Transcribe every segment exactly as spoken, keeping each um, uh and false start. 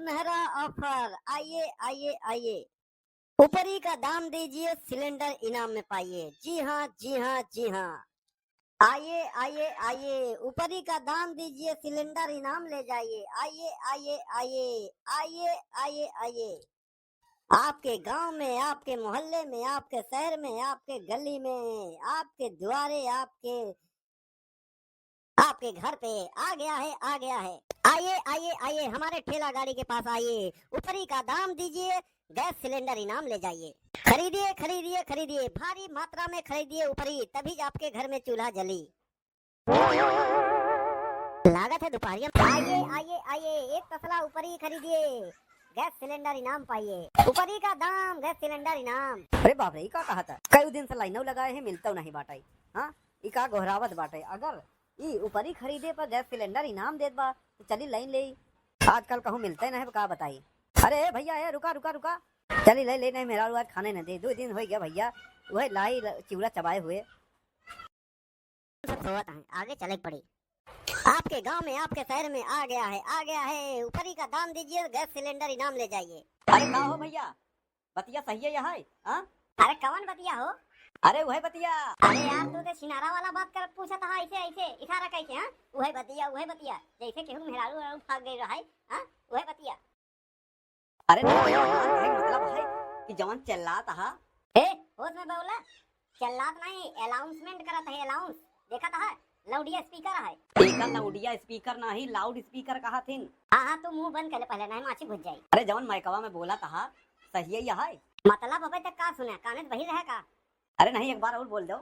सुनहरा offer, आइए, आइए, आइए। ऊपरी का दाम दीजिए, सिलेंडर इनाम में पाइए। जी हाँ, जी हाँ, जी हाँ। आइए, आइए, आइए, ऊपरी का दाम दीजिए, सिलेंडर इनाम ले जाइए। आइए, आइए, आइए, आइए, आइए, आइए। आपके गांव में, आपके मोहल्ले में, आपके शहर में, आपके गली में, आपके द्वारे, आपके, आपके घर पे आ गया है, आ गया है। आइए, आइए, आइए, हमारे ठेला गाड़ी के पास आइए, ऊपरी का दाम दीजिए, गैस सिलेंडर इनाम ले जाइए। खरीदिए, खरीदिए, खरीदिए, भारी मात्रा में खरीदिए ऊपरी, तभी आपके घर में चूल्हा जली। लागत है दोपहरिया में। आइए, आइए, आइए, एक तसला ऊपरी खरीदिए, गैस सिलेंडर इनाम पाइए। ऊपरी का दाम, गैस सिलेंडर इनाम। अरे बाप रे, ई का कहत है? कई दिन से लाइनौ लगाए है, मिलतौ नहीं बाटै। हाँ, ई का गोहरावत बाटै? अगर ई ऊपरी खरीदे पर गैस सिलेंडर इनाम देत बा, तो चली लाइन लेई। आजकल कहूँ मिलतै नहीं, का बताई। अरे ए भैया, ए रुका, रुका, रुका। चली ले, ले नहीं, मेहरारू आज खाने न दे। दुइ दिन होइ गया भैया, वही लाई ल-, चिउरा चबाए हुए। सब सोवत हैं, आगे चले के पड़ी। आपके गांव में, आपके शहर में आ गया है, आ गया है, ऊपरी का दाम दीजिए, गैस सिलेंडर इनाम ले जाइए। अरे का हो भैया, बतिया सही है यह है, हाँ? अरे कवन बतिया हो? अरे वही बतिया। अरे यार, तू तो सिनारा वाला बात कर पूछत हा, ऐसे, ऐसे इशारा कैसे, हाँ? वही बतिया, वही बतिया, जैसे केहू मेहरारू वेहरारू भाग गई रहे, हाँ? वही बतिया। अरे ना भैया, हाँ, कहे मतलब है कि जवन चिल्लात हा। ए, होश में बोला, चिल्लात नहीं, announcement करत है, announce। देखत हा, लाउडिया स्पीकर है। एका लाउडिया स्पीकर नाही, लाउड स्पीकर कहा थिन। हाँ, हाँ, तू मुंह बंद कर ले पहले, नहीं माछी घुस जाई। अरे जवन माइकवा में बोलत हा, सही है यह है। मतलब अबे तक का सुना, काने से बहिर रहे का? अरे नहीं, एक बार और बोल दो।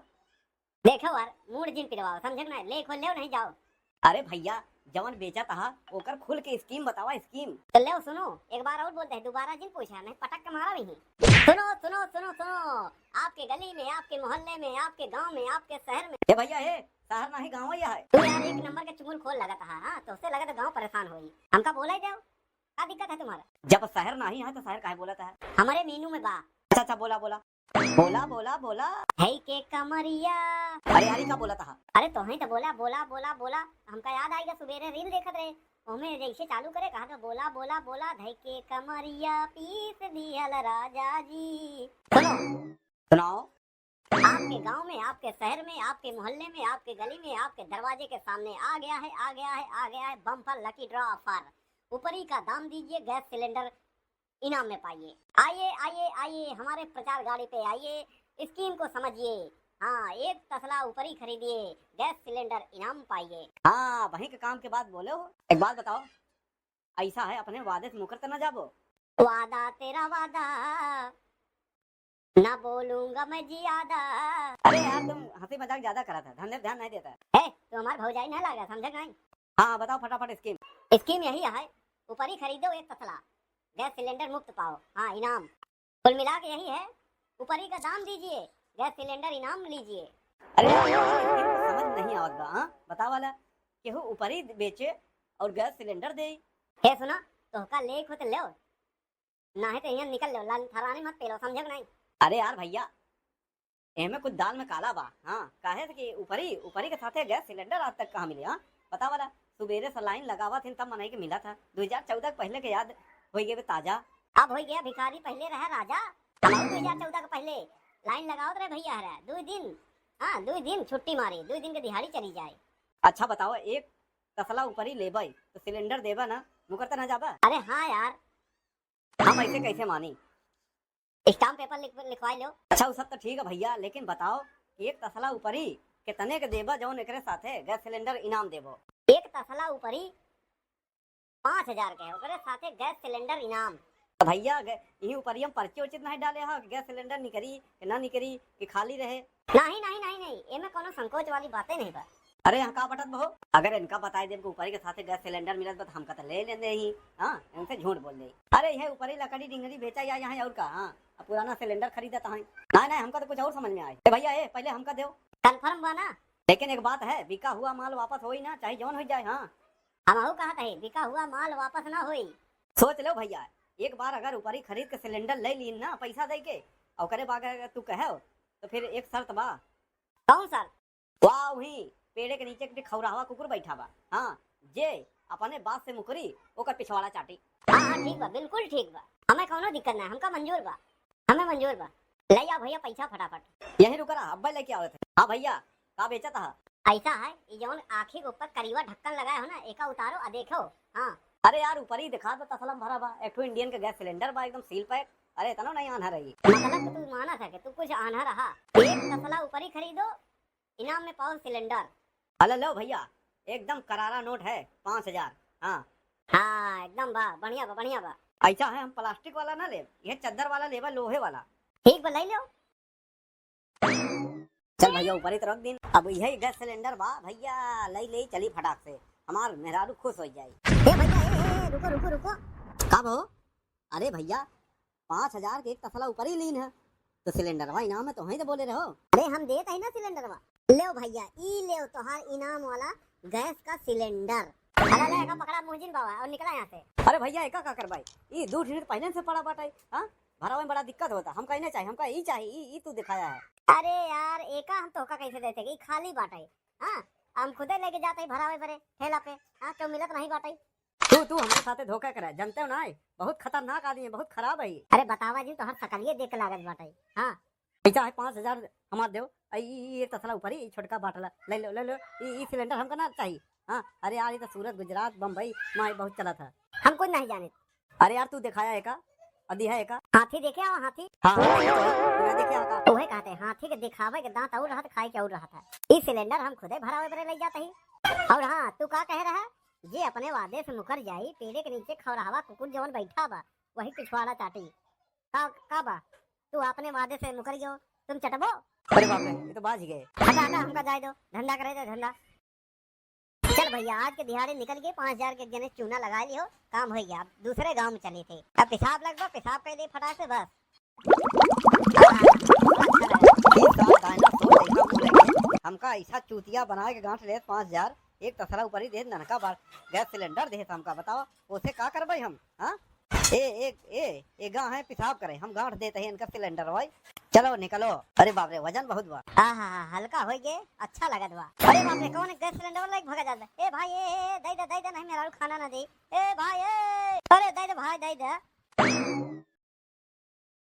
देखो यार, मूड जिन पिलवाओ, समझे कि नहीं? ले खोल ले, नहीं जाओ। अरे भैया, जवन बेचत हा, ओकर खुल के स्कीम बतावा, स्कीम। तो ले सुनो, एक बार और बोलते हैं, दोबारा जिन पूछा, नहीं पटक के मारा भी। सुनो, सुनो, सुनो, सुनो, आपके गली में, आपके मोहल्ले में, आपके गांव में, आपके शहर में। ए भैया, ए, शहर नाही, गाँव ही है। तू यार एक नंबर के चुगलखोर लगत हा, हाँ, तो उससे लगत गाँव परेशान होई। हमका बोला ही दो, का दिक्कत है तुम्हारा? जब शहर नाही है तो शहर काहे बोलत है? हमारे मीनू में बा। अच्छा, अच्छा, बोला, बोला। बोला, बोला, बोला। है के कमरिया। अरे यार, ई का बोलत हा? अरे तोहई तो बोला, बोला, बोला, बोला। हमका याद आइगा, सुबेरे reel देखत रहे, ओमे जैसे चालू करे, कहा तो बोला, बोला, बोला, धई के कमरिया पीस दिहल राजा जी। सुनो। सुनाओ। आपके गांव में, आपके शहर में, आपके मोहल्ले में, आपके गली में, आपके दरवाजे के सामने आ गया है, आ गया है, आ गया है bumper lucky draw offer। ऊपरी का दाम दीजिए, गैस सिलेंडर इनाम में पाइए। आइए, आइए, आइए, हमारे प्रचार गाड़ी पे आइए, स्कीम को समझिए। हाँ, एक तसला ऊपरी खरीदिए, गैस सिलेंडर इनाम पाइए। हाँ, वहीं के काम के बात बोले हो। एक बात बताओ, ऐसा है, अपने वादे से मुकर त ना जाबो? वादा तेरा वादा, ना बोलूंगा मैं ज्यादा। अरे यार, तुम हंसी मजाक ज्यादा करा था, धंधे पे ध्यान नहीं देता। ए, तू हमार भौजाई ना लागा, समझे कि नहीं? हाँ, बताओ फटाफट स्कीम। स्कीम यही है, ऊपरी खरीदो एक तसला, गैस सिलेंडर मुफ्त पाओ। हाँ, इनाम। कुल मिला के यही है, ऊपरी का दाम दीजिए, गैस सिलेंडर इनाम लीजिए। अरे यार, ये स्कीम तो समझ नहीं आवत बा, हाँ? बतावा ला, केहू ऊपरी बेचे और गैस सिलेंडर दे। हे सुना, तोहका लेक हो तो लेव, नाहीं तो यहाँ निकल लेव, लाल फरानी मत पेलो, समझे कि नहीं? अरे यार भैया, एमे कुछ दाल में काला बा, हाँ, काहे से कि ऊपरी, ऊपरी के साथे गैस सिलेंडर आज तक कहाँ मिले, हाँ? बतावा ला, सुबेरे से लाइन लगावत हिन तब मनई के मिला था। दो हज़ार चौदह के पहले के याद होई गए ताजा। अब होई गया भिखारी, पहले रहा राजा। हम दो हज़ार चौदह के पहले लाइन लगावत रहे भैया हरा, दो दिन, हाँ, दो दिन छुट्टी मारी, दो दिन के दिहाड़ी चली जाए। अच्छा बताओ, एक तसला ऊपरी लेबै तो सिलेंडर देबा ना, मुकर त ना जाबा? अरे हाँ यार, हम ऐसे कैसे मानी? स्टाम्प पेपर लिख-, लिखवाई लो। अच्छा, वो सब तो ठीक है भैया, लेकिन बताओ कि एक तसला ऊपरी कितने के देबा जौन एकरे साथे गैस सिलेंडर इनाम देबो? एक तसला ऊपरी पाँच हजार के, ओकरे साथे गैस सिलेंडर इनाम। तो भैया, गै-, यही ऊपरी हम पर्ची उर्ची नहीं डाले हा, गैस सिलेंडर निकरी कि ना निकरी कि खाली रहे? नहीं, नहीं, नहीं, नहीं, एमे कोनो संकोच वाली बातें नहीं बा। अरे, यहाँ का बटत बहो? अगर इनका बताई देब कि ऊपरी के साथे गैस सिलेंडर मिलत बा, तो हमका तो ले लेने ही। हाँ, इनसे झूठ बोल दे। अरे, यह ऊपरी लकड़ी डिंगरी बेचा या यहाँ और का? हाँ, अब पुराना सिलेंडर खरीदत हैं। नहीं, नहीं, हमका तो कुछ और समझ में आए। ए भैया, ए, पहले हमका दो। कन्फर्म बा ना? लेकिन एक बात है, बिका हुआ माल वापस होई ना, चाहे जौन हो जाए। हाँ, हमहू कहत है, बिका हुआ माल वापस ना होई। सोच लो भैया, एक बार अगर ऊपरी खरीद के सिलेंडर ले लीन ना पैसा दे के, और ओकरे बाद अगर तू कहो, तो फिर एक शर्त बा। कौन शर्त? वाह, वहीं पेड़े के नीचे एक ठे खौराहवा कुकुर बैठा बा। हाँ, जे अपने बात से मुकरी, ओकर पिछवाड़ा चाटी। हाँ, हाँ, ठीक बा, बिल्कुल ठीक बा। हमें कौनो दिक्कत ना, हमका मंजूर बा, हमें मंजूर बा। ले आओ भइया पैसा फटाफट। यहीं रुका रहा, अब्बे लेके आवत है। हाँ भइया, का बेचत हा? ऐसा है, ये जौन आँखी के ऊपर करीवा ढक्कन लगाए हो ना, एका उतारो आ देखो। हाँ। अरे यार, ऊपर ही दिखा दो, तसला में भरा बा, एक ठो Indian के गैस सिलेंडर बा, एकदम सील पैक। अरे इतना नहीं आन्हर है। मतलब कि तू माना था कि तू कुछ आन्हर रहा। एक तसला ऊपर ही खरीदो, इनाम में पाओ सिलेंडर। अरे लो भइया, एकदम करारा नोट है, पाँच हजार। हाँ। हाँ, एकदम बा, बढ़िया बा, बढ़िया बा। ऐसा है, हम प्लास्टिक वाला ना लेब, ये चद्दर वाला लेबा, लोहे वाला। ठीक बा, ले लो। चल भइया, ऊपर ही तो रख दीन। अब यही गैस सिलेंडर बा भइया, ले ले चली फटाक से, हमार मेहरारू खुश हो जाई। ए भइया, ए, ए, रुको, रुको, रुको। का भो? अरे भइया, पाँच हजार के एक तसला ऊपर ही लीन है, तो सिलेंडरवा इनाम में तो वहीं तो बोले रहो। अरे हम देत है ना सिलेंडरवा। लेव भइया, ई लेव तोहार इनाम वाला गैस का सिलेंडर। अरे ले, एका पकड़ा मुहजिन बाबा और निकला यहाँ से। अरे भइया, एका का करबाई? ई दू ठिन पहले से पड़ा बाटे, हाँ? भरावे में बड़ा दिक्कत होता। हमका ई नहीं चाहिए, हमका ई चाहिए, ई, ई तू दिखाया है। अरे यार, एका हम तोहका कैसे देते, ई खाली बाटे, हाँ? हम खुदे लेके जाते ही भरावे बरे ठेला पे, हाँ? क्यों मिलत नहीं बाटे? तू, तू हमारे साथे धोखा करे, जानते हो ना, बहुत खतरनाक आदमी है, बहुत खराब है। अरे बतावा जी, तोहर सकलिए देख के लागत बाटे, हाँ? पैसा है पाँच हजार हमार देव, आ, ई, ई, ई तसला ऊपर ही, ई छोटका बाटला, ले लो, ले लो, ई, ई सिलेंडर हमका ना चाहिए। हाँ, अरे यार, ये तो सूरत, गुजरात, बम्बई, माई बहुत चला था। हम कुछ नहीं जाने। अरे यार, तू दिखाया है का? अदी है का? हाथी देखे आओ, हाथी। हाँ, हाँ, हाँ, हाँ, तू देखे आओ का? तो वही कहते हैं, हाथी के दिखावे के दांत और रहत, खाए के और रहत है। ई सिलेंडर हम खुदे भरावे बरे ले जाते ही। और हाँ, तू का कह रहा है? जे अपने वादे से मुकर जाई, पेड़े के नीचे खौराहवा कुकुर जवन बैठा बा, वही पिछवाड़ा चाटी। का, का बा? तू अपने वादे से मुकर गयो, तुम चटबो? अरे बाप रे, ये तो बाज गए। हटा, हटा, हमका जाए दो, धंधा करे दे, धंधा। चल भइया, आज के दिहाड़े निकल गए, पाँच हजार के एक जने चूना लगा लियो, काम हो गया। अब दूसरे गांव में चले थे, अब पेशाब लगवा, पेशाब कर दे फटाक से बस। हाँ, हाँ, हाँ, अच्छा लगा। ई साला डायनासोर देखा मुँह लेके, हमका ऐसा चूतिया बना के गांठ ले पाँच हजार, एक तसला ऊपर ही दे, ननका बार गैस सिलेंडर दे हमका, बताओ, ओसे का करबे हम, हाँ? ए, ए, ए, ए, गा है पेशाब करे, हम गांठ देते हैं इनका सिलेंडर भाई। चलो निकलो। अरे बाप रे, वजन बहुत बा। हाँ, हाँ, हाँ, हल्का हो गए, अच्छा लगत बा। अरे बाप रे, कौन गैस सिलेंडर वाला एक भगा जाता है? ए भाई, ए, ए, ए, दे दे, दे दे, नहीं मेरा खाना ना दे। ए भाई, ए, अरे दे दे भाई, दे दे।